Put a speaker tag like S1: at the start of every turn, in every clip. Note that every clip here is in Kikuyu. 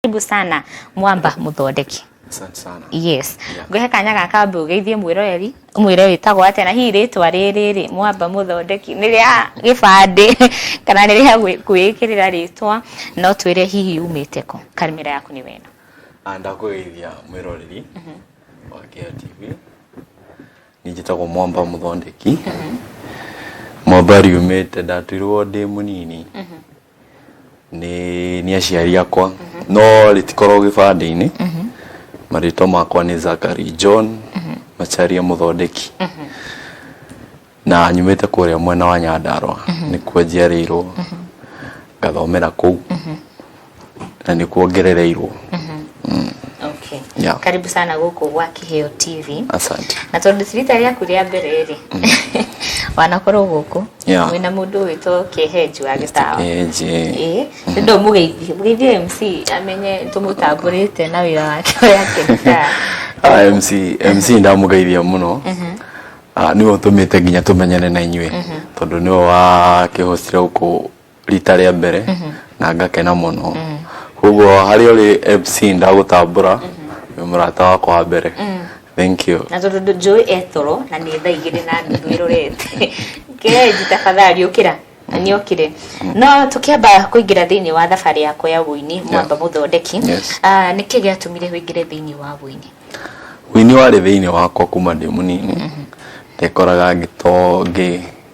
S1: Karibu sana Mwamba Muthondeki.
S2: Asante sana.
S1: Yes.
S2: Yeah.
S1: Ngũhe kanya gaka wambe ũgeithie mwĩroreri, ũmwĩre wĩtagwo atĩa na hihi rĩtwa rĩrĩ rĩ Mwamba Mũthondeki nĩ rĩa gĩbandĩ kana nĩ rĩa kwĩĩkĩrĩra rĩtwa, no twĩre hihi umĩte kũ. Kamera yaku nĩ wena.
S2: Ah, ndakũgeithia mwĩroreri wa Kĩo TV. Niĩ njĩtagwo Mwamba Mũthondeki. Mwamba riumĩte ndatuirwo ndĩ mũnini nĩ aciari akwa no rĩtikoragwo gĩbandĩ-inĩ. Marĩtwa makwa nĩ Zachary John Macharia Mũthondeki na nyumĩte kũrĩa mwena wa Nyandarũa, nĩkuo njiarĩirwo, ngathomera kũu na nĩkuo ngerereirwo.
S1: Okay.
S2: Yeah.
S1: Karibu sana gũkũ gwa Kĩheo TV.
S2: Asante.
S1: Na tondũ ti rita rĩaku rĩa mbere rĩ, wanakorwo gũkũ wĩna mũndũ wĩtwo Kĩhenju wa Gĩtawa.
S2: Kĩhenji.
S1: Ĩĩ, ndĩrenda ũmũgeithie, mũgeithie MC amenye tũmũtambũrĩte na wĩra wake ũrĩa akĩrutaga.
S2: Ah, MC ndamũgeithia mũno. Ah, nĩwe ũtũmĩte nginya tũmenyane na inyuĩ tondũ nĩwe wakĩhostire gũkũ rita rĩa mbere na ngakena mũno. Koguo harĩa ũrĩ MC ndagũtambũra, wĩ mũrata wakwa wa mbere. Thank you.
S1: Na tondũ njũĩ etoro na nĩ thaa 2:30 ĩrorete, Kĩhenji tafadhali ũkĩra na nĩ okire. No tũkĩamba kũingĩra thĩinĩ wa thabarĩ yakwa ya ũini, Mwamba Mũthondeki, nĩkĩ gĩatũmire ũingĩre thĩinĩ wa ũini?
S2: Ũini warĩ thĩinĩ wakwa kuma ndĩ mũnini. Ndekoraga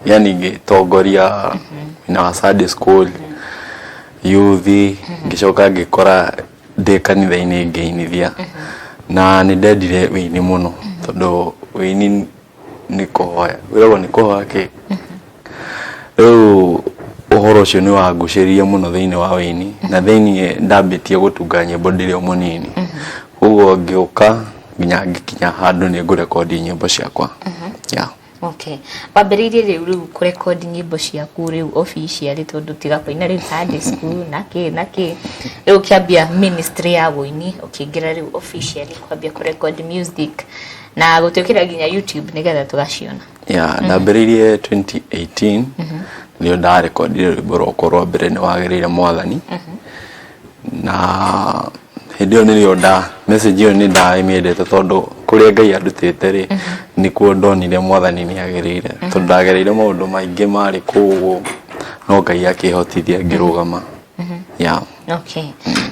S2: yani ngĩtongoria mwena wa Sunday school, youth, ngĩcoka ngĩkora ndĩ kanitha-inĩ ngĩinithia. Na nĩ ndendire ũini mũno tondũ ũini nĩ kũhoya, wĩragwo nĩ kũhoya kĩ? Rĩu ũhoro ũcio nĩ wangucĩrĩirie mũno thĩinĩ wa ũini na thĩiniĩ ndambĩtie gũtunga nyĩmbo ndĩrĩ o mũnini. Koguo ngĩũka nginya ngĩkinya handũ nĩ ngũrekondi nyĩmbo ciakwa. Yeah.
S1: Okay. Wambĩrĩirie rĩu kũrekondi nyĩmbo ciaku rĩu officially tondũ tiga kũina rĩu Sunday school na kĩ na kĩ, rĩu ũkĩambia ministry ya ũini, ũkĩingĩra rĩu officially kwambia kũrekondi music na gũtwĩkĩra nginya YouTube nĩgetha tũgaciona.
S2: Yeah, ndambĩrĩirie 2018 nĩrĩo ndarekondire rwĩmbo rwakwa rwa mbere nĩ wagĩrĩire mwathani. Na hĩndĩ ĩyo nĩrĩo nda message ĩyo nĩ ndamĩendete tondũ kũrĩa Ngai andutĩte rĩ, nĩkuo ndonire mwathani nĩ agĩrĩire tondũ ndagereire maũndũ maingĩ marĩ kũu no Ngai akĩhotithia ngĩrũgama. Yeah.
S1: Okay.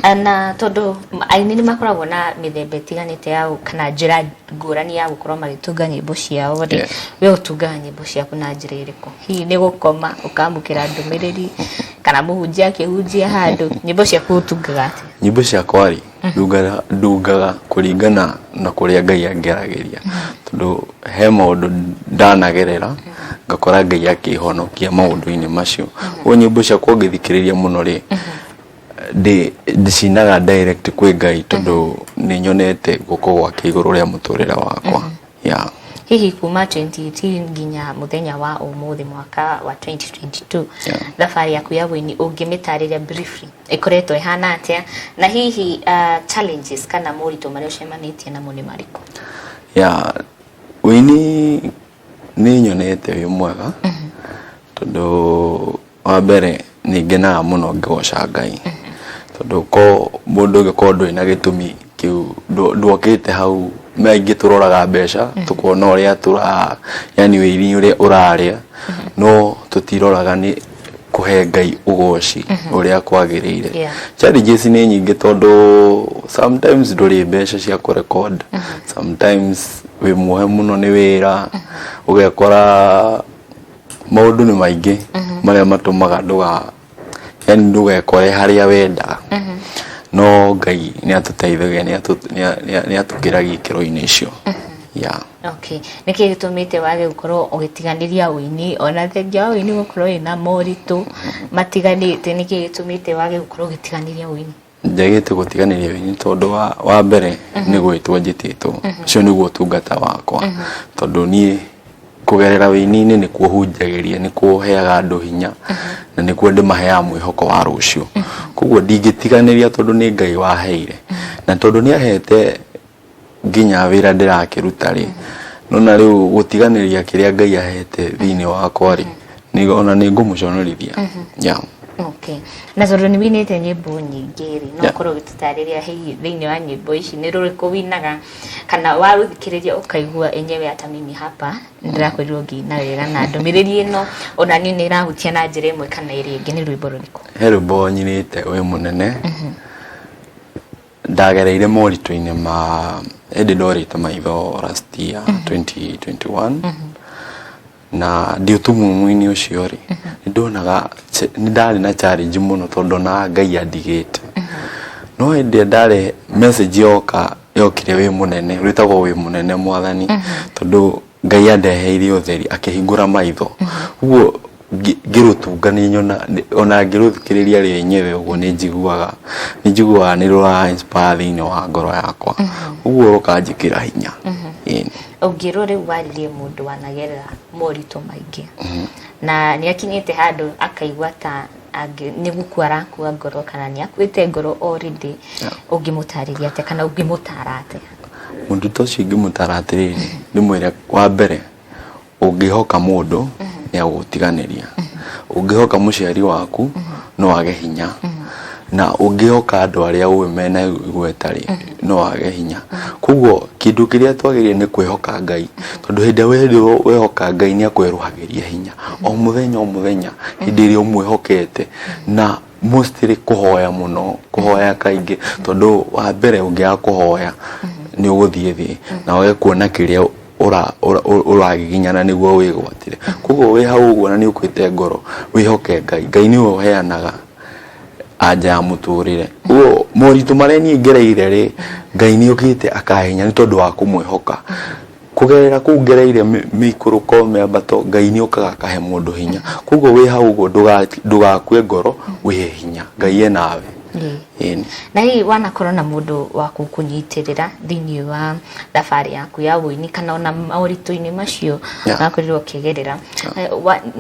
S1: Na tondũ aini nĩ makoragwo na mĩthemba ĩtiganĩte ya kana njĩra ngũrani ya gũkorwo magĩtunga nyĩmbo ciao rĩ, we ũtungaga nyĩmbo ciaku na njĩra ĩrĩkũ? Hihi nĩ gũkoma ũkamũkĩra ndũmĩrĩri kana mũhunjia akĩhunjia handũ, nyĩmbo ciaku ũtungaga atĩa?
S2: Nyĩmbo ciakwa rĩ, ndungaga kũringana na kũrĩa Ngai angeragĩria tondũ he maũndũ ndanagerera ngakora Ngai akĩhonokia maũndũ-inĩ macio. Koguo nyĩmbo ciakwa ũngĩthikĩrĩria mũno rĩ, ndĩcinaga direct kwĩ Ngai tondũ nĩ nyonete guoko gwake igũrũ rĩa mũtũrĩre wakwa. Yeah.
S1: Hihi kuma 2018 nginya mũthenya wa ũmũthĩ mwaka wa 2022, thabarĩ yaku ya ũini ũngĩmĩtarĩria briefly ĩkoretwo ĩhana atĩa na hihi challenges kana moritũ marĩa ũcemanĩtie namo nĩ marĩkũ?
S2: Yeah, ũini nĩ nyonete wĩ mwega tondũ wa mbere nĩ ngenaga mũno ngĩgoca Ngai tondũ ko mũndũ ũngĩkorwo ndũrĩ na gĩtũmi kĩu ndwokĩte hau. Me aingĩ tũroraga mbeca tũkona ũrĩa tũra yani ũini ũrĩa ũrarĩa no tũtiroraga nĩ kũhe Ngai ũgoci ũrĩa kwagĩrĩire. Challenges nĩ nyingĩ tondũ sometimes ndũrĩ mbeca cia kũrecord, sometimes wĩ muohe mũno nĩ wĩra, ũgekora maũndũ nĩ maingĩ marĩa matũmaga ndũga yani ndũgekore harĩa wendaga, no Ngai nĩ atũteithagia, nĩ atũkĩragia ikĩro-inĩ icio. Yeah.
S1: Okay. Nĩkĩ gĩtũmĩte wage gũkorwo ũgĩtiganĩria ũini ona thengia wa ũini gũkorwo wĩna moritũ matiganĩte, nĩkĩ gĩtũmĩte wage gũkorwo ũgĩtiganĩria ũini?
S2: Njagĩte gũtiganĩria ũini tondũ wa mbere nĩ gwĩtwo njĩtĩtwo, ũcio nĩguo ũtungata wakwa tondũ niĩ kũgerera ũini-inĩ nĩkuo hunjagĩria, nĩkuo heaga andũ hinya na nĩkuo ndĩmaheaga mwĩhoko wa rũciũ. Koguo ndingĩtiganĩria tondũ nĩ Ngai waheire na tondũ nĩ ahete nginya wĩra ndĩrakĩruta rĩ, nona rĩu gũtiganĩria kĩrĩa Ngai ahete thĩinĩ wakwa rĩ, ona nĩ ngũmũconorithia. Yeah.
S1: Okay. Na tondũ nĩ winĩte nyĩmbo nyingĩ rĩ, no ũkorwo ũgĩtũtarĩria hihi thĩinĩ wa nyĩmbo ici nĩ rũrĩkũ winaga kana warũthikĩrĩria ũkaigua enyewe hata mimi hapa ndĩrakorirwo ngĩina wega na ndũmĩrĩri ĩno ona niĩ nĩ ĩrahutia na njĩra ĩmwe kana ĩrĩa ĩngĩ, nĩ rwĩmbo rũrĩkũ?
S2: He rwĩmbo nyinĩte wĩ mũnene. Ndagereire moritũ-inĩ ma hĩndĩ ndorĩte maitho last year 2021, na ndi ũtumumu-inĩ ũcio rĩ, nĩ ndonaga nĩ ndarĩ na challenge mũno tondũ ndonaga Ngai andigĩte. No hĩndĩ ĩrĩa ndarĩ message yoka yokire wĩ mũnene, rwĩtagwo wĩ mũnene mwathani, tondũ Ngai andeheire ũtheri akĩhingũra maitho. Ũguo ngĩrũtunga nĩ nyona ona ngĩrũthikĩrĩria rĩenyewe ũguo nĩ njiguaga nĩ rũra inspire thĩinĩ wa ngoro yakwa, ũguo rũkanjĩkĩra hinya. Ĩni.
S1: Ũngĩrwo rĩu warĩrie mũndũ wanagerera moritũ maingĩ na nĩ akinyĩte handũ akaigua ta nĩ gũkua arakua ngoro kana nĩ akuĩte ngoro already, ũngĩmũtarĩria atĩa kana ũngĩmũtara atĩa?
S2: Mũndũ ta ũcio ingĩmũtara atĩrĩrĩ, ndĩmwĩre wa mbere, ũngĩhoka mũndũ nĩ agũgũtiganĩria, ũngĩhoka mũciari waku no age hinya, na ũngĩhoka andũ arĩa ũĩ mena igweta rĩ, no age hinya. Koguo kĩndũ kĩrĩa twagĩrĩire nĩ kwĩhoka Ngai, tondũ hĩndĩ ĩrĩa wehoka Ngai nĩ akwerũhagĩria hinya o mũthenya o mũthenya hĩndĩ ĩrĩa ũmwĩhokete, na mostly kũhoya mũno, kũhoya kaingĩ, tondũ wa mbere ũngĩaga kũhoya nĩ ũgũthiĩ thĩ na wage kuona kĩrĩa ũragiginyana nĩguo wĩgwatĩre. Koguo wĩ hau ũguo na nĩ ũkuĩte ngoro, wĩhoke Ngai. Ngai nĩwe ũheanaga anja ya mũtũrĩre. Koguo moritũ marĩa niĩ ngereire rĩ, Ngai nĩ okĩte akahe hinya nĩ tondũ wa kũmwĩhoka. Kũgerera kũu ngereire mĩikũrũko mĩambato, Ngai nĩ okaga akahe mũndũ hinya. Koguo wĩ hau ũguo ndũgakue ngoro, wĩhe hinya, Ngai e nawe. Ĩni.
S1: Na hihi wanakorwo na mũndũ wa gũkũnyitĩrĩra thĩinĩ wa thabarĩ yaku ya ũini kana ona moritũ-inĩ macio wakorirwo ũkĩgerera?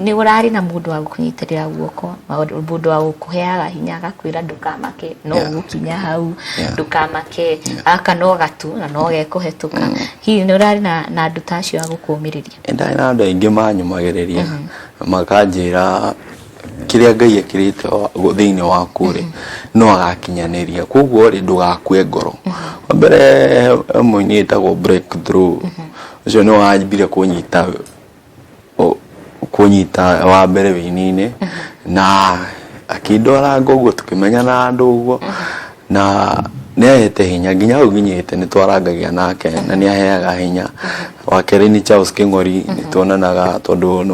S1: Nĩ ũrarĩ na mũndũ wa gũkũnyitĩrĩra guoko, mũndũ wa gũkũheaga hinya agakwĩra ndũkamake, no ũgũkinya hau, ndũkamake, gaka no gatu na no gekũhetũka? Hihi nĩ ũrarĩ na andũ ta acio a gũkũmĩrĩria?
S2: Ndarĩ na andũ aingĩ manyũmagĩrĩria, makanjĩra kĩrĩa Ngai ekĩrĩte thĩinĩ waku rĩ, no agakinyanĩria, koguo rĩ, ndũgakue ngoro. Wa mbere he mũini wĩtagwo Breakthrough, ũcio nĩwe wambire kũnyita wa mbere wĩini-inĩ na akĩndwaranga ũguo, tũkĩmenyana andũ ũguo, na nĩ ahete hinya nginya hau nginyĩte. Nĩ twarangagia nake na nĩ aheaga hinya. Wa kerĩ nĩ Charles Kĩng'ori, nĩ tuonanaga tondũ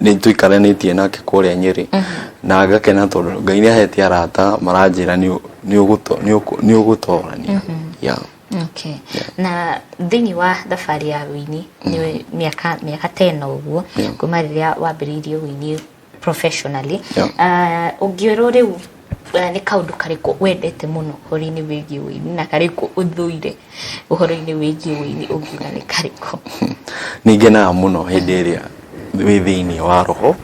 S2: nĩ tũikaranĩtie nake kũrĩa Nyĩrĩ, na ngakena tondũ Ngai nĩ ahete arata maranjĩra nĩ ũgũtorania. Yeah.
S1: Okay. Na thĩinĩ wa thabarĩ ya wĩini nĩ mĩaka ta ĩno ũguo kuma rĩrĩa wambĩrĩirie wĩini professionally, ũngĩĩrwo rĩu nĩ kaũndũ karĩkũ wendete mũno ũhoro-inĩ wĩgiĩ wĩini na karĩkũ ũthũire ũhoro-inĩ wĩgiĩ wĩini, ũngiuga nĩ karĩkũ?
S2: Nĩ ngenaga mũno hĩndĩ ĩrĩa wĩ thĩinĩ wa roho,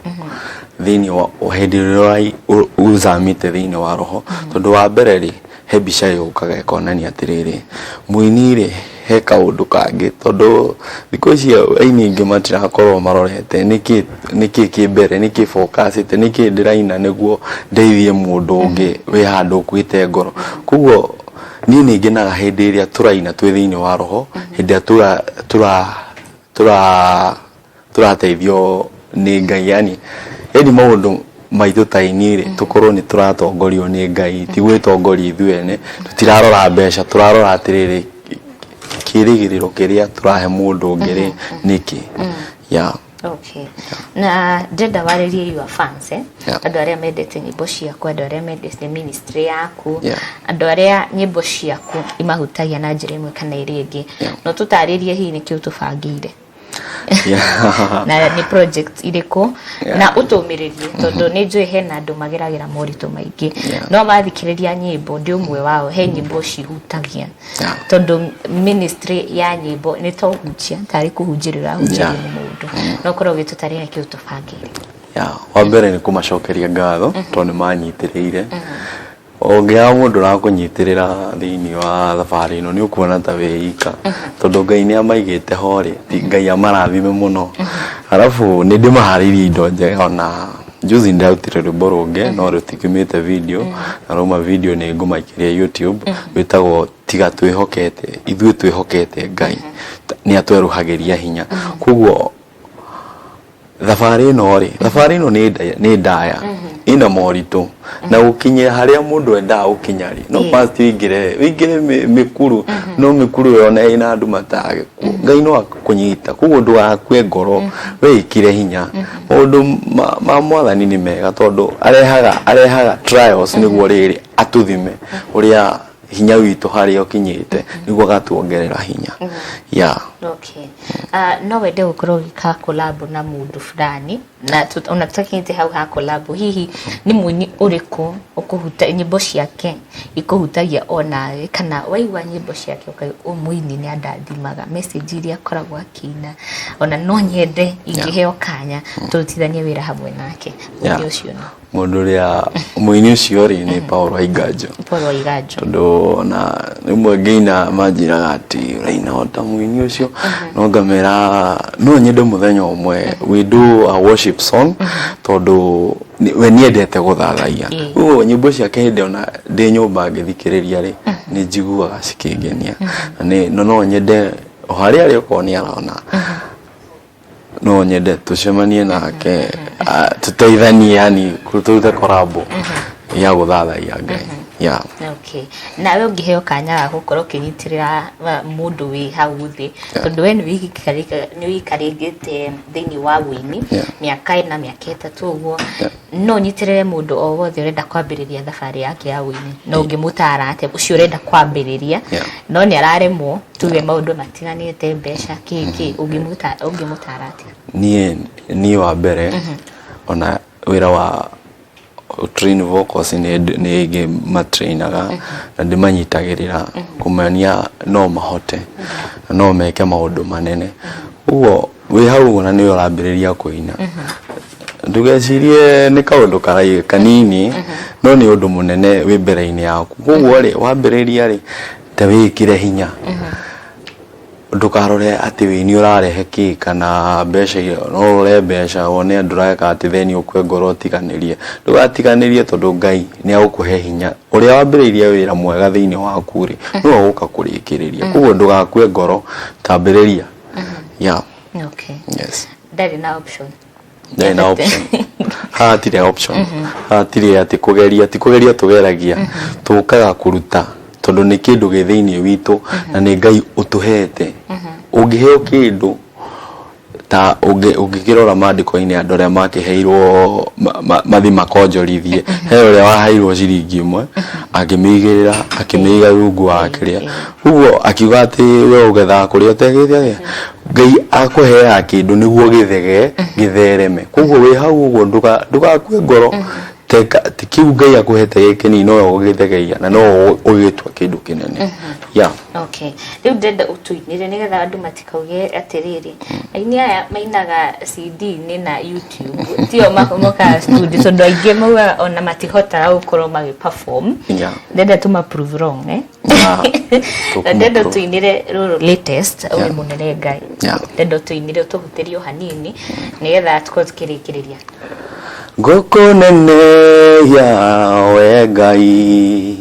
S2: thĩinĩ wa hĩndĩ ĩrĩa ũzamĩte thĩinĩ wa roho, tondũ wa mbere rĩ, he mbica yũkaga ĩkonania atĩrĩrĩ, mũini rĩ, he kaũndũ kangĩ, tondũ thikũ ici aini aingĩ matirakorwo marorete nĩkĩ kĩ mbere, nĩkĩ focusĩte, nĩkĩ ndĩraina nĩguo ndeithie mũndũ ũngĩ wĩ handũ ũkuĩte ngoro. Koguo niĩ nĩ ngenaga hĩndĩ ĩrĩa tũraina twĩ thĩinĩ wa roho, hĩndĩ ĩrĩa tũrateithio nĩ Ngai, yani maũndũ maitũ ta aini rĩ, tũkorwo nĩ tũratongorio nĩ Ngai, ti gwĩtongoria ithuĩ ene. Tũtirarora mbeca, tũrarora atĩrĩrĩ, kĩrĩgĩrĩro kĩrĩa tũrahe mũndũ ũngĩ rĩ, nĩkĩ? Yeah.
S1: Okay. Na ndĩrenda warĩrie your fans, eh? Andũ arĩa mendete nyĩmbo ciaku, andũ arĩa mendete ministry yaku, andũ arĩa nyĩmbo ciaku imahutagia na njĩra ĩmwe kana ĩrĩa ĩngĩ. No tũtarĩrie hihi nĩkĩ ũtũbangĩire na nĩ project irĩkũ, na ũtũmĩrĩrie, tondũ nĩ njũĩ hena andũ mageragĩra moritũ maingĩ, no mathikĩrĩria nyĩmbo, ndĩ ũmwe wao, he nyĩmbo cihutagia, tondũ ministry ya nyĩmbo nĩ to hunjia, tarĩ kũhunjĩria ũrahunjĩria mũndũ. No ũkorwo ũgĩtũtarĩria nĩkĩ ũtũbangĩire.
S2: Yeah. Wa mbere nĩ kũmacokeria ngatho tondũ nĩ manyitĩrĩire. Ũngĩaga mũndũ ũrakũnyitĩrĩra thĩinĩ wa thabarĩ ĩno, nĩ ũkuona ta wĩ ika, tondũ Ngai nĩ amaigĩte ho rĩ, ti Ngai amarathime mũno. Arabu nĩ ndĩmaharĩirie indo njega ona Juzi ndarutire rwĩmbo rũngĩ no rũtikiumĩte video, na rauma video nĩ ngũmaikĩria YouTube, rwĩtagwo Tiga Twĩhokete. Ithuĩ twĩhokete Ngai nĩ atwerũhagĩria hinya. Koguo thabarĩ ĩno rĩ, thabarĩ ĩno nĩ ndaya, ĩna moritũ, na gũkinyĩra harĩa mũndũ endaga gũkinya rĩ, no must ũingĩre ũingĩre mĩkuru, no mĩkuru ĩyo ona ĩna andũ matagĩkuo, Ngai no akũnyita. Koguo ndũgakue ngoro, we ĩkĩre hinya. Maũndũ ma Mwathani nĩ mega, tondũ arehaga trials nĩguo rĩrĩ atũthime ũrĩa hinya witũ harĩa ũkinyĩte, nĩguo agatuongerera hinya, yeah.
S1: Okay. No wende gũkorwo ũgĩka collab na mũndũ fulani, na ona tũtakinyĩte hau ha collab, hihi nĩ mũini ũrĩkũ ũkũhuta nyĩmbo ciake ikũhutagia onawe, kana waigua nyĩmbo ciake ũkaigua ũyũ mũini nĩ andathimaga, message iria akoragwo akĩina, ona no nyende ingĩheo kanya tũrutithanie wĩra hamwe nake, mũini ũcio nĩ?
S2: Mũndũ ũrĩa mũini ũcio rĩ, nĩ Paul Waiganjo.
S1: Paul Waiganjo.
S2: Tondũ ona rĩmwe ngĩina manjĩraga atĩ ũraina o ta mũini ũcio, no ngamera no nyende mũthenya ũmwe we do a worship song, tondũ we nĩendete gũthathaiya. Ũguo nyĩmbo ciake hĩndĩ ona ndĩ nyũmba ngĩthikĩrĩria rĩ, nĩ njiguaga cikĩngenia, na no nyende o harĩa arĩ okorwo nĩ arona, no nyende tũcemanie nake, tũteithanie, yani tũrute korabo ya gũthathaiya Ngai, yeah.
S1: Okay. Nawe ũngĩheo kanya ga gũkorwo ũkĩnyitĩrĩra mũndũ wĩ hau thĩ, tondũ we nĩ ũikarĩte thĩinĩ wa wũini mĩaka 4, mĩaka 3 ũguo, no ũnyitĩrĩre mũndũ o wothe ũrenda kwambĩrĩria thabarĩ yake ya wũini, no ũngĩmũtara atĩa ũcio ũrenda kwambĩrĩria no nĩ araremwo, tuge maũndũ matiganĩte, mbeca, kĩ kĩ, ũngĩmũtara atĩa?
S2: Niĩ wa mbere, ona wĩra wa train vocals nĩ ngĩmatrainaga na ndĩmanyitagĩrĩra kũmania no mahote na no meke maũndũ manene. Ũguo wĩ hau ona nĩwe ũrambĩrĩria kũina, ndũgecirie nĩ kaũndũ kanini, no nĩ ũndũ mũnene wĩ mbere-inĩ yaku. Koguo rĩ, wambĩrĩria rĩ, ta wĩkĩre hinya, ndũkarore atĩ wĩini ũrarehe kĩ kana mbeca, no ũrore mbeca wone ndũreka atĩ then ũkue ngoro ũtiganĩrie. Ndũgatiganĩrie, tondũ Ngai nĩ agũkũhe hinya. Ũrĩa wambĩrĩirie wĩra mwega thĩinĩ waku rĩ, nĩwe ũgũka kũrĩkĩrĩria. Koguo ndũgakue ngoro, tambĩrĩria, yeah.
S1: Okay.
S2: Yes.
S1: Ndarĩ na option.
S2: Ndarĩ na option. Haha hatirĩ option, haha hatirĩ atĩ kũgeria, ti kũgeria tũgeragia, tũkaga kũruta, tondũ nĩ kĩndũ gĩ thĩinĩ witũ na nĩ Ngai ũtũhete. Ũngĩheo kĩndũ ta ũngĩkĩrora maandĩko-inĩ, andũ arĩa makĩheirwo mathi makonjorithie, he ũrĩa waheirwo ciringi 1, akĩmĩigĩrĩra, akĩmĩiga rungu wa kĩrĩa, ũguo akiuga atĩ we ũgethaga kũrĩa ũtegĩte atĩa. Ngai akũheaga kĩndũ nĩguo gĩthegee, gĩthereme. Koguo wĩ hau ũguo ndũgakue ngoro. Teka ti kĩu Ngai akũhete gĩ kĩnini, nowe ũgĩthegeia na nowe ũgĩtua kĩndũ kĩnene, yeah.
S1: Okay. Rĩu ndĩrenda ũtũinĩre nĩgetha andũ matikauge atĩrĩrĩ, aini aya mainaga CD-inĩ na YouTube tio mokaga studio, tondũ aingĩ maugaga ona matihotaga gũkorwo magĩ perform. Ndĩrenda tũma prove wrong, eh? Na ndĩrenda ũtũinĩre rũrũ latest, Wĩ Mũnene Ngai. Ndĩrenda ũtũinĩre, ũtũhutĩrie o hanini nĩgetha tũkorwo tũkĩrĩkĩrĩria.
S2: Ngũkũnenehia we Ngai,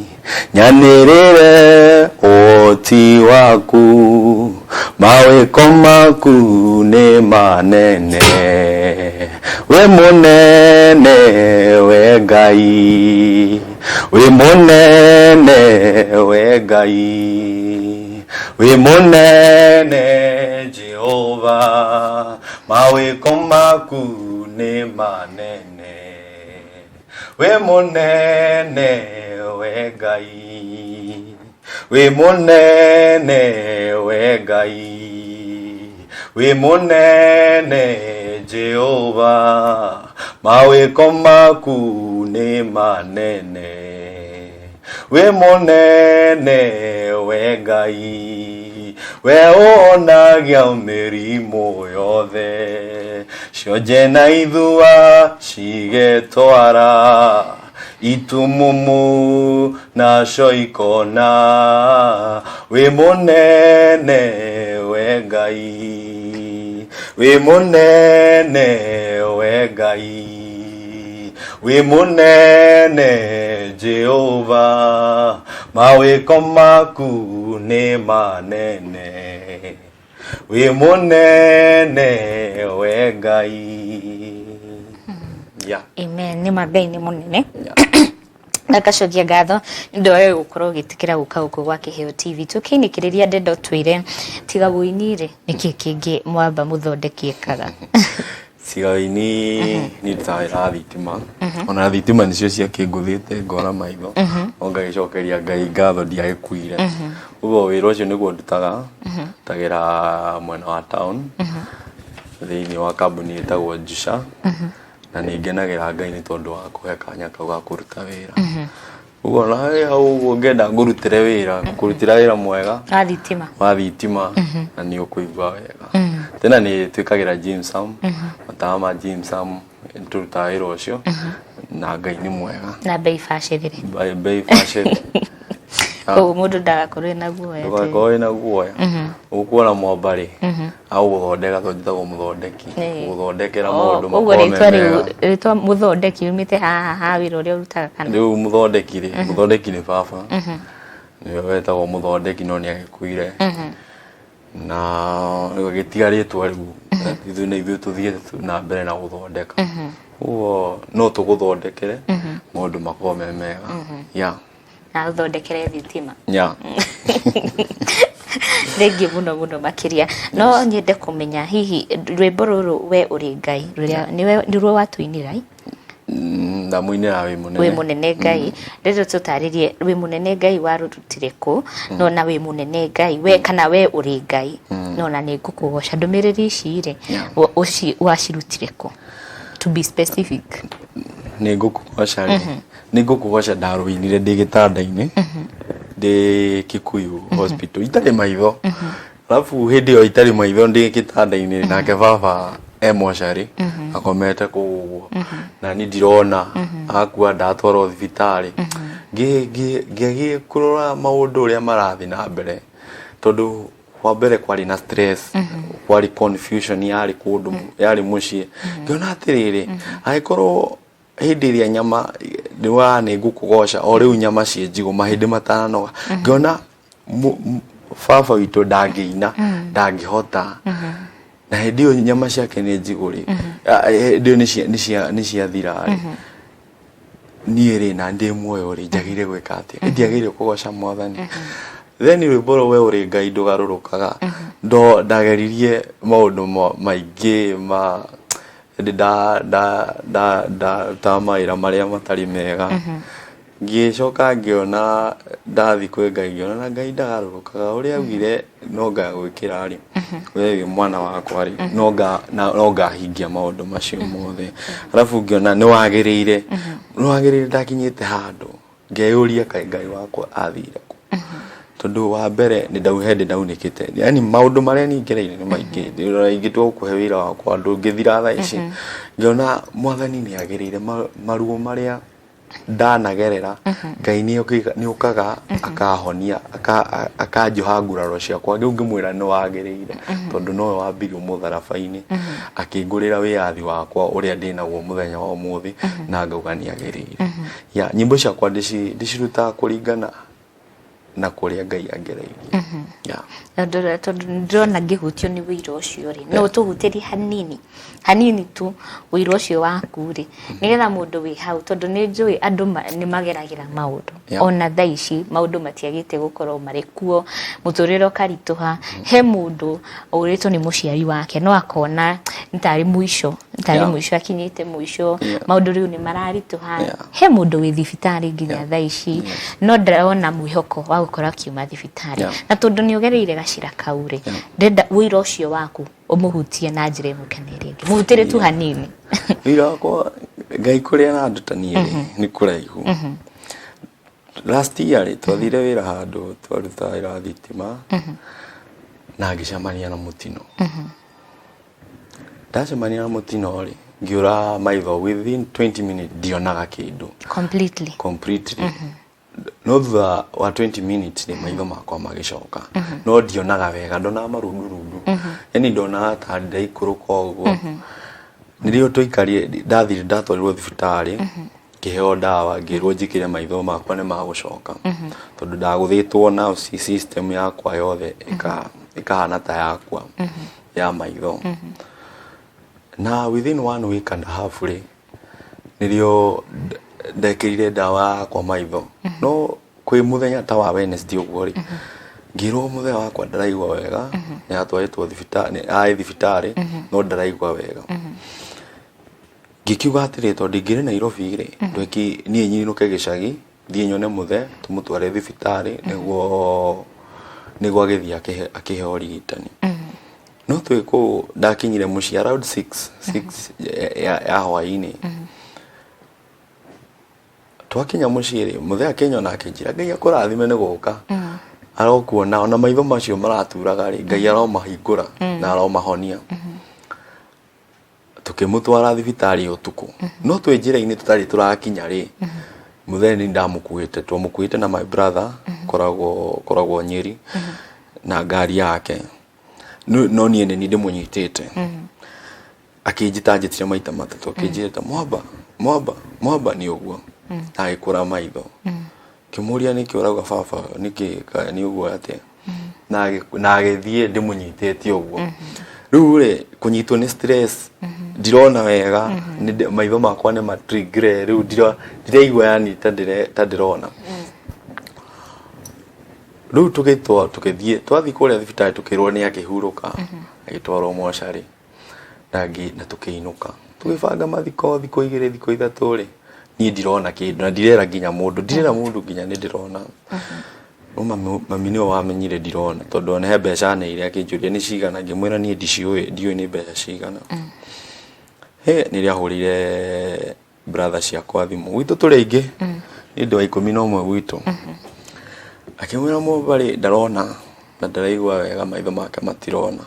S2: nyanĩrĩre ũhoti waku, mawĩko maku nĩ manene, wĩ mũnene we Ngai, wĩ mũnene we Ngai, wĩ mũnene Jehova, mawĩko maku nĩ manene, wĩ mũnene we Ngai, wĩ mũnene we Ngai, wĩ mũnene Jehova, mawĩko maku nĩ manene, wĩ mũnene we Ngai, we ũhonagia mĩrimũ yothe, cionje na ithua cigetwara, itumumu nacio ikona, wĩ mũnene we Ngai, wĩ mũnene we Ngai. Wĩ mũnene Jehova, mawĩko maku nĩ manene. Wĩ mũnene we Ngai. Yeah.
S1: Amen. Nĩ ma Ngai nĩ mũnene. Na ngacokia ngatho nĩ ũndũ wa wewe gũkorwo ũgĩtĩkĩra gũka gũkũ gwa Kĩheo TV. Tũkĩinĩkĩrĩria ndenda ũtwĩre tiga wũini rĩ, nĩkĩ kĩngĩ Mwamba mũthondeki ekaga?
S2: Tiga wĩini niĩ ndutaga wĩra wa thitima. Ona thitima nĩcio ciakĩngũthĩte ngora maitho. No ngagĩcokeria Ngai ngatho ndiagĩkuire. Ũguo wĩra ũcio nĩguo ndutaga. Ndutagĩra mwena wa town thĩinĩ wa kambuni ĩtagwo Jusha. Na nĩ ngenagĩra Ngai nĩ tondũ wa kũhe kanya kau ga kũruta wĩra. Ũguo ona wĩ hau ũguo ũngĩenda ngũrutĩre wĩra, ngũkũrutĩra wĩra mwega
S1: Wa thitima.
S2: Wa thitima na nĩ ũkũigua wega. Tena nĩ twĩkagĩra gypsum, matawa ma gypsum, nĩ tũrutaga wĩra ũcio na Ngai nĩ mwega.
S1: Na bei bacĩrĩre.
S2: Bei bacĩrĩre.
S1: Koguo mũndũ ndagakorwo ena guoya.
S2: Ndũgakorwo wĩna guoya. Ũkuona mwamba rĩ, agũgũthondeka tondũ njĩtagwo mũthondeki. Gũgũthondekera maũndũ
S1: Ũguo
S2: makorwo me
S1: rĩtwa rĩu
S2: mega.
S1: Rĩtwa mũthondeki yumĩte haha ha wĩra ũrĩa ũrutaga kana?
S2: Rĩu mũthondeki rĩ, mũthondeki nĩ baba. Nĩwe wetagwo mũthondeki no nĩ agĩkuire. Na rĩu agĩtiga rĩtwa rĩu ithuĩ na ithuĩ tũthiĩte na mbere na gũthondeka. Ũguo no tũgũthondekere maũndũ makorwo me mega. Yeah.
S1: Na ũthondekere thitima.
S2: Yeah.
S1: Thengiũ mũno mũno makĩria. No nyende kũmenya hihi rwĩmbo rũrũ "We Ũrĩ Ngai" rũrĩa nĩwe nĩruo watũinĩra?
S2: Ndamũinĩra "Wĩ Mũnene".
S1: "Wĩ Mũnene Ngai". Rĩrĩ tũtarĩrie "Wĩ Mũnene Ngai" warũrutire kũ? No na "Wĩ Mũnene Ngai we" kana "We Ũrĩ Ngai" no na "Nĩ Ngũkũgoca", ndũmĩrĩri ici rĩ, wacirutire kũ, to be specific?
S2: "Nĩ Ngũkũgoca" rĩ, "Nĩ Ngũkũgoca" ndarũinire ndĩ gĩtanda-inĩ ndĩ Kikuyu Hospital itarĩ maitho. Alafu hĩndĩ ĩyo itarĩ maitho ndĩ gĩtanda-inĩ, nake baba e mocarĩ akomete kũu ũguo na niĩ ndirona, akua ndatwarwo thibitarĩ. Ngĩgĩ kũrora maũndũ ũrĩa marathiĩ na mbere, tondũ wa mbere kwarĩ na stress, kwarĩ confusion, yarĩ kũndũ yarĩ mũciĩ. Ngĩona atĩrĩrĩ, angĩkorwo hĩndĩ ĩrĩa nyama nĩ wa "Nĩ Ngũkũgoca" o rĩu nyama ciĩ njigũ, mahĩndĩ matananoga, ngĩona baba witũ ndangĩina, ndangĩhota, na hĩndĩ ĩyo nyama ciake nĩ njigũ rĩ, hĩndĩ ĩyo nĩ ciathira rĩ, niĩ rĩ na ndĩ muoyo rĩ, njagĩrĩire gwĩka atĩa? Ndiagĩrĩire kũgoca Mwathani? Then rwĩmbo rũu "We Ũrĩ Ngai Ndũgarũrũkaga" ndo ndageririe maũndũ maingĩ ma hĩndĩ ndarutaga mawĩra marĩa matarĩ mega. Ngĩcoka ngĩona ndathiĩ kwĩ Ngai, ngĩona na Ngai ndagarũrũkaga, ũrĩa augire no ngagwĩkĩra rĩ, we wĩ mwana wakwa rĩ, no ngahingia maũndũ macio mothe. Arabu ngĩona nĩ wagĩrĩire, nĩ wagĩrĩire. Ndakinyĩte handũ ngeyũria kaĩ Ngai wakwa athire kũ, tondũ wa mbere nĩ ndau hĩndĩ ndaunĩkĩte, yani maũndũ marĩa niĩ ngereire nĩ maingĩ. Ingĩtua gũkũhe wĩra wakwa ndũngĩthira thaa ici. Ngĩona Mwathani nĩ agĩrĩire maruo marĩa ndanagerera. Ngai nĩ okaga akahonia, akanjoha nguraro ciakwa. Rĩu ngĩmwĩra nĩ wagĩrĩire, tondũ nowe wambirio mũtharaba-inĩ akĩngũrĩra wĩyathi wakwa ũrĩa ndĩnaguo mũthenya wa ũmũthĩ, na ngauga nĩ agĩrĩire. Ya nyĩmbo ciakwa ndĩcirutaga kũringana na kũrĩa Ngai angereirie. Yeah.
S1: Tondũ ndĩrona ngĩhutio nĩ wĩira ũcio rĩ, no ũtũhutĩrie hanini hanini tu wĩira ũcio waku rĩ, nĩgetha mũndũ wĩ hau, tondũ nĩ njũĩ andũ nĩ mageragĩra maũndũ. Ona thaa ici maũndũ matiagĩte gũkorwo marĩ kuo, mũtũrĩre ũkaritũha. He mũndũ ũrĩtwo nĩ mũciari wake no akona nĩ tarĩ mũico, nĩ tarĩ mũico, akinyĩte mũico, maũndũ rĩu nĩ mararitũha. He mũndũ wĩ thibitarĩ nginya thaa ici no ndarona mwĩhoko wa gũkorwo akiuma thibitarĩ. Na tondũ nĩ ũgereire gacĩra kau rĩ, ndĩrenda ũira ũcio waku ũmũhutie na njĩra ĩmwe kana ĩrĩa ĩngĩ, mũhutĩre tu hanini.
S2: Wĩra wakwa, Ngai kũrĩa aranduta niĩ rĩ, nĩ kũraihu. Last year rĩ, twathire wĩra handũ twarutaga wĩra wa thitima na ngĩcemania na mũtino. Ndacemania na mũtino rĩ, ngĩũra maitho within 20 minutes, ndionaga kĩndũ.
S1: Completely?
S2: Completely. No thutha wa 20 minutes rĩ, maitho makwa magĩcoka, no ndionaga wega, ndonaga marundurundu, yani ndonaga ta ndaikũrũka ũguo. Nĩrĩo twaikarire, ndathire ndatwarirwo thibitarĩ, ngĩheo ndawa, ngĩrwo njĩkĩre maitho makwa nĩ magũcoka, tondũ ndagũthĩtwo na system yakwa yothe ĩkahana ta yakwa ya maitho. Na within one week and a half rĩ, nĩrĩo ndekĩrire ndawa yakwa maitho. No kwĩ mũthenya ta wa Wednesday ũguo rĩ, ngĩrwo mũthenya wakwa ndaraigua wega, nĩ atwarĩtwo thibitarĩ, arĩ thibitarĩ no ndaraigua wega. Ngĩkiuga atĩrĩ, tondũ ndingĩrĩ Nairobi rĩ, ndweki niĩ nyinũke gĩcagi, thiĩ nyone mũthee, tũmũtware thibitarĩ nĩguo agĩthiĩ akĩheo ũrigitani. No twĩ kũu ndakinyire mũciĩ around 6 ya hwaĩ-inĩ. Twakinya mũciĩ rĩ, mũthee akĩnyona akĩnjĩra, Ngai akũrathime nĩ gũka. Arokuona ona maitho macio maraturaga rĩ, Ngai aromahingũra na aromahonia. Tukĩmũtwara thibitarĩ ũtukũ. No twĩ njĩra-inĩ tũtarĩ tũrakinya rĩ, mũthee nĩ ndamũkuĩte, twamũkuĩte na my brother koragwo Nyĩrĩ na ngari yake. No niĩ nĩ niĩ ndĩmũnyitĩte. Akĩnjĩta anjĩtire maita matatũ, akĩnjĩta mwamba, mwamba, mwamba nĩ ũguo. Na agĩkũra maitho. Ngĩmũria nĩkĩ ũrauga baba, nĩkĩ nĩ ũguo atĩa? Na agĩthiĩ ndĩmũnyitĩte ũguo. Rĩu rĩ, kũnyitwo nĩ stress, ndirona wega, maitho makwa nĩ matrigre, rĩu ndiraigua yani ta ndĩrona. Rĩu tũgĩtwa tũgĩthiĩ, twathiĩ kũrĩa thibitarĩ tũkĩrwo nĩ akĩhurũka, agĩtwarwo mocarĩ na tũkĩinũka. Tũgĩbanga mathiko thikũ igĩrĩ thikũ ithatũ rĩ, niĩ ndirona kĩndũ na ndirera nginya mũndũ, ndirera mũndũ nginya nĩ ndĩrona. No mami nĩwe wamenyire ndirona tondũ ona he mbeca aneire akĩnjũria nĩ cigana, ngĩmwĩra niĩ ndiciũĩ, ndiũĩ nĩ mbeca cigana. Hĩ, nĩrĩo ahũrĩire brother ciakwa thimũ, gwitũ tũrĩ aingĩ, niĩ ndĩ wa 11 gwitũ. Akĩmwĩra mũmbarĩ ndarona na ndaraigua wega maitho make matirona.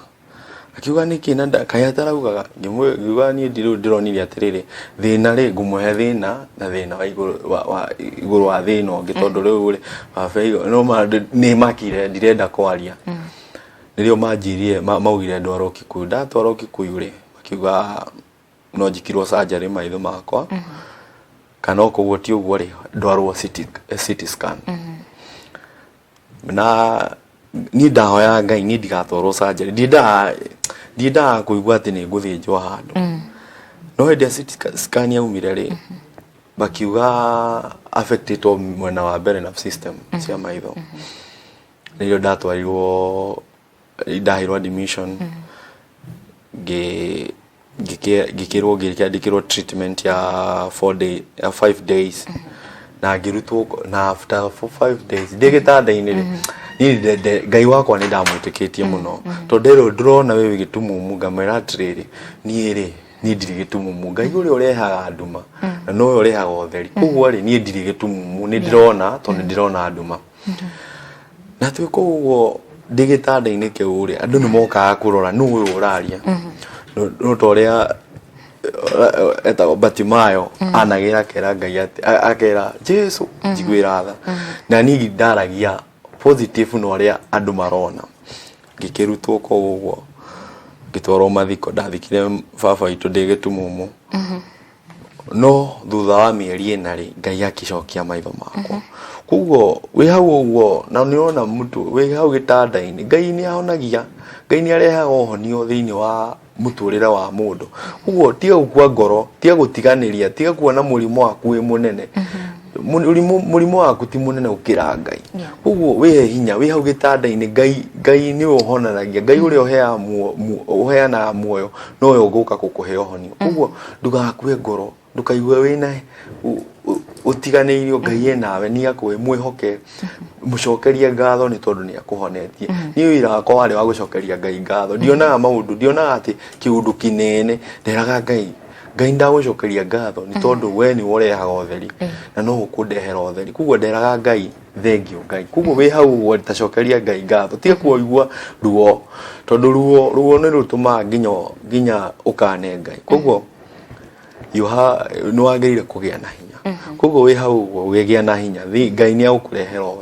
S2: Akiuga nĩkĩ na kaĩ ataraugaga, ngiuga niĩ rĩu ndĩronire atĩrĩrĩ, thĩna rĩ ngũmũhe thĩna na thĩna wa igũrũ wa igũrũ wa thĩna ũngĩ, tondũ rĩu rĩ baba no nĩ makire ndirenda kwaria. Nĩrĩo manjĩrire maugire ndwarwo Kikuyu, ndatwarwo Kikuyu rĩ makiuga no njĩkirwo surgery maitho makwa, kana okorwo ti ũguo rĩ ndwarwo CT scan. Na niĩ ndahoyaga Ngai niĩ ndigatwarwo surgery, ndiendaga kũigua atĩ nĩ ngũthĩnjwo handũ. No hĩndĩ ĩrĩa CT scan yaumire rĩ, makiuga affected mwena wa mbere na system cia maitho. Nĩrĩo ndatwarirwo, ndaheirwo admission, ngĩkĩrwo ngĩkĩandĩkĩrwo treatment ya 4 day, ya 5 days, na ngĩrutwo. Na after 5 days ndĩ gĩtanda-inĩ rĩ, niĩ Ngai wakwa nĩ ndamwĩtĩkĩtie mũno, tondũ nderwo ndĩrona wĩ gĩtumumu, ngamwĩra atĩrĩrĩ, niĩ rĩ, niĩ ndirĩ gĩtumumu, Ngai ũrĩa ũrehaga nduma na nowe ũrehaga ũtheri, koguo rĩ, niĩ ndirĩ gĩtumumu, nĩ ndĩrona tondũ nĩ ndĩrona nduma. Na twĩ kũu ũguo ndĩ gĩtanda-inĩ kĩu rĩ, andũ nĩ mokaga kũrora nũ ũyũ ũraria. No ta ũrĩa etagwo Batimayo anagĩra akera Ngai atĩ akera Jesu njiguĩra tha. Na niĩ ndaragia positive na ũrĩa andũ marona. Ngĩkĩrutwo kũu ũguo ngĩtwarwo mathiko, ndathikire baba witũ ndĩ gĩtumumu. No thutha wa mĩeri 4 rĩ, Ngai akĩcokia maitho makwa. Koguo wĩ hau ũguo na nĩ ũrona mũndũ wĩ hau gĩtanda-inĩ, Ngai nĩ ahonagia, Ngai nĩ arehaga ũhonio thĩinĩ wa mũtũrĩre wa mũndũ. Koguo tiga gũkua ngoro, tiga gũtiganĩria, tiga kuona mũrimũ waku wĩ mũnene. Mũrimũ waku ti mũnene gũkĩra Ngai. Koguo wĩhe hinya, wĩ hau gĩtanda-inĩ, Ngai nĩwe ũhonanagia, Ngai ũrĩa ũheanaga muoyo nowe ũgũka gũkũhe ũhonio. Koguo ndũgakue ngoro, ndũkaigue wĩna ũtiganĩirio, Ngai e nawe, nĩ akũĩ, mwĩhoke, mũcokerie ngatho nĩ tondũ nĩ akũhonetie. Niĩ wĩra wakwa warĩ wa gũcokeria Ngai ngatho. Ndionaga maũndũ, ndionaga atĩ kĩũndũ kĩnene, nderaga Ngai, Ngai ndagũcokeria ngatho nĩ tondũ we nĩwe ũrehaga ũtheri na no ũkũndehera ũtheri. Koguo nderaga Ngai thengiũ Ngai. Koguo wĩ hau ũguo tacokeria Ngai ngatho, tiga kũigua ruo, tondũ ruo nĩ rũtũmaga nginya ũkane Ngai. Koguo nĩ wagĩrĩire kũgĩa na hinya. Koguo wĩ hau ũguo ũgĩgĩa na hinya, Ngai nĩ egũkũrehera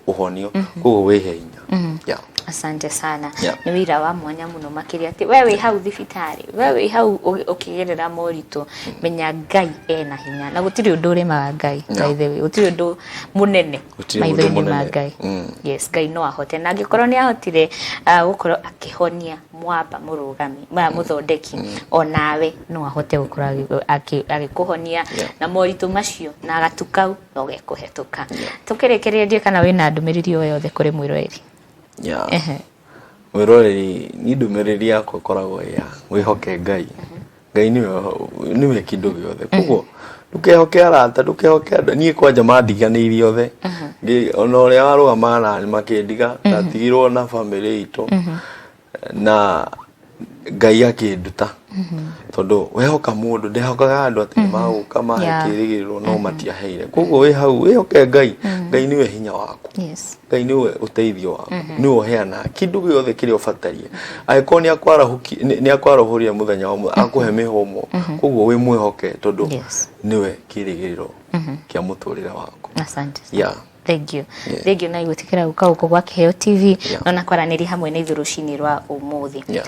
S2: ũhonio. Koguo wĩhe hinya. Yeah.
S1: Asante sana.
S2: Yeah.
S1: Nĩ wĩra wa mwanya mũno makĩria atĩ we wĩ hau thibitarĩ, we wĩ hau ũkĩgerera moritũ, menya Ngai ena hinya na gũtirĩ ũndũ ũremaga Ngai. By the way, gũtirĩ ũndũ mũnene
S2: Gũtirĩ ũndũ
S1: maitho-inĩ ma
S2: mũnene.
S1: Ngai. Yes, Ngai no ahote, na angĩkorwo nĩ ahotire gũkorwo akĩhonia mwamba mũrũgami mũthondeki, onawe no ahote gũkorwo agĩkũhonia na moritũ macio na gatu kau no gekũhetũka. Tũkĩrĩkĩrĩria, ndiũĩ kana wĩna ndũmĩrĩri o yothe kũrĩ mwĩroreri.
S2: Yeah. Mwĩroreri, niĩ ndũmĩrĩri yakwa ĩkoragwo ya wĩhoke Ngai. Ngai nĩwe kĩndũ gĩothe, koguo ndũkehoke arata, ndũkehoke andũ. Niĩ kwanja mandiganĩirie othe. Ona ũrĩa warũgamaga nani makĩndiga, ndatigirwo na bamĩrĩ itũ na Ngai akĩnduta, tondũ wehoka mũndũ, ndehokaga andũ atĩ nĩ magũka mahe kĩrĩgĩrĩro, no matiaheire. Koguo wĩ hau wĩhoke Ngai. Ngai nĩwe hinya waku. Ngai nĩwe ũteithio waku, nĩwe ũheanaga kĩndũ gĩothe kĩrĩa ũbatarie. Angĩkorwo nĩ akwarahũrire mũthenya wa ũmũthĩ, akũhe mĩhũmũ, koguo wĩ mwĩhoke tondũ nĩwe kĩrĩgĩrĩro kĩa mũtũrĩre waku.
S1: Asante sana. Thank you. Thank you na gwĩtĩkĩra gũka gũkũ gwa Kĩheo TV na kwaranĩria hamwe na ithuĩ rũcinĩ rwa ũmũthĩ.
S2: Yeah.